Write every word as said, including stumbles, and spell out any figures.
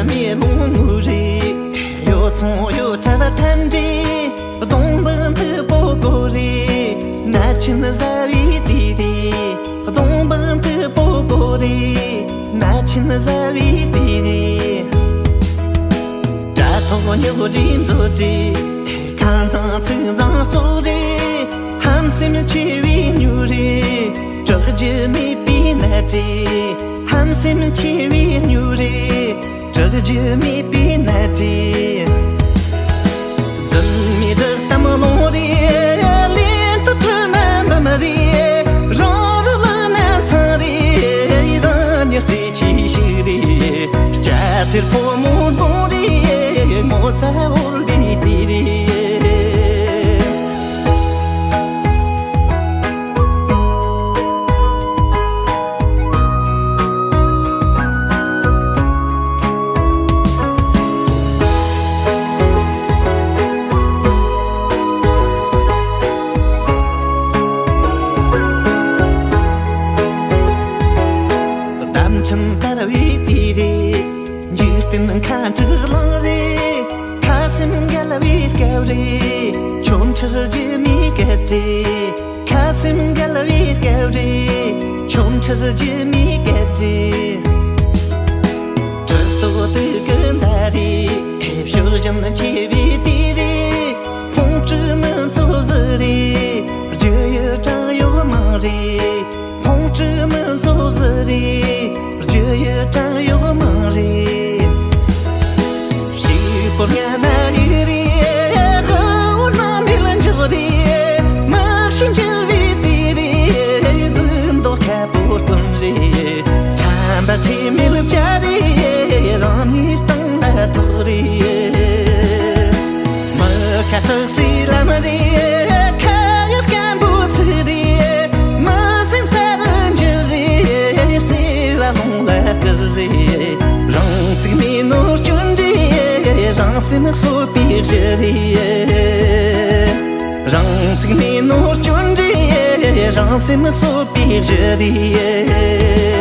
མེ་ལོང་ངུ་རེ། ཡོ་ཚོང་ཡོ་ཁྲ་བ་ཐན་ཏྲེ། སྡོང་བུ་མཐུག་པོ་གོ་རེ། ན་ཆེན་ཟ་བའི་དུས་རེ། སྡོང་བུ་མཐུག་པོ་གོ་རེ། ན་ཆེན་ཟ་བའི་དུས་རེ། དྲ་ཐོག་ཉོ་རེ་མཛོ་རེ། ཁང་བཟང་ཚིག་བཟང་གཙོ་རེ། ཧམ་སེམས་ཆེ་བའི་ཉུ་རེ། དྲག་རྒྱུ་མེད་པའི་ནད་རེ། ཧམ་སེམས་ཆེ་བའི་ཉུ་རེ། དྲག་རྒྱུ་མེད་པའི་ནད་རེ། འཛིན་མའི་བསྒྲགས་གཏམ་ལོང་རེ། ལན་དུ་ཁྲོས་མ་འབུམ་རེ། རང་རུ་ལག་ན་ཚང་རེ། རང་ཉིད་རྩེ་ཆེ་ཞིག་རེ། སྐྱ་སེར་ཕོ་མོ་འབུམ་རེ། ངོ་ཚ་བོར་བའི་དུས་རེ། གཏམ་ཕྲན་དར་བའི་དུས་རེད། འཇིག་རྟེན་ཁ་དྲག་ལང་རེད། ཁ་སེམས་འགལ་བའི་སྐབས་རེད། ཆོ་འཕྲུལ་རྒྱུ་མའི་སྐད་རེད། ཁ་སེམས་འགལ་བའི་སྐབས་རེད། ཆོ་འཕྲུལ་རྒྱུ་མའི་སྐད་རེད། གྲི་ཐོག་དུ་ཀུན་ད་རེད། ཕྱོགས་བཞིན་ཆེ་བའི་དུས་རེད། ཁོང་ཁྲོ་མི་འཚོ་ཟི་རེད། རྒྱུ་ཡི་བྲང་གཡོག་མང་རེད། ཁོང་ཁྲོ་མི་འཚོ་ཟི་རེད། རྒྱུ་ཡི་བྲང་གཡོག་མང་རེད། ཕྱུག་པོ་ང་ན་ཡི་རེད། དབུ་ནང་མེ་ལ་འཇོག་རེད། མི་ཤི་འཇིལ་བའི་དུས་རེད། རྫུན་མདོག་ཁ་པོ་སྟོན་རེད། ཁྲམ་པ་ཁྲེལ་མེད་བྱ་རེད། རང་མིའི་སྟེང་ལ་ཐོག་རེད། མི་ཁ་དྲག་སའི་ལམ་རེད། ཁ་ཡག་སྐམ་པོ་ཚིག་རེད། མི་སེམས་ས་རུ་འགྱུར་རེད། བརྩེ་བ་ལོང་ལ་བསྐུར་རེད། རང་ཚུགས་མེད་ནོར་སྐྱོན་རེད། རང་སེམས་གསོད་པའི་གཞི་རེད། རང་ཚུགས་མེད་ནོར་སྐྱོན་རེད། རང་སེམས་གསོད་པའི་གཞི་རེད།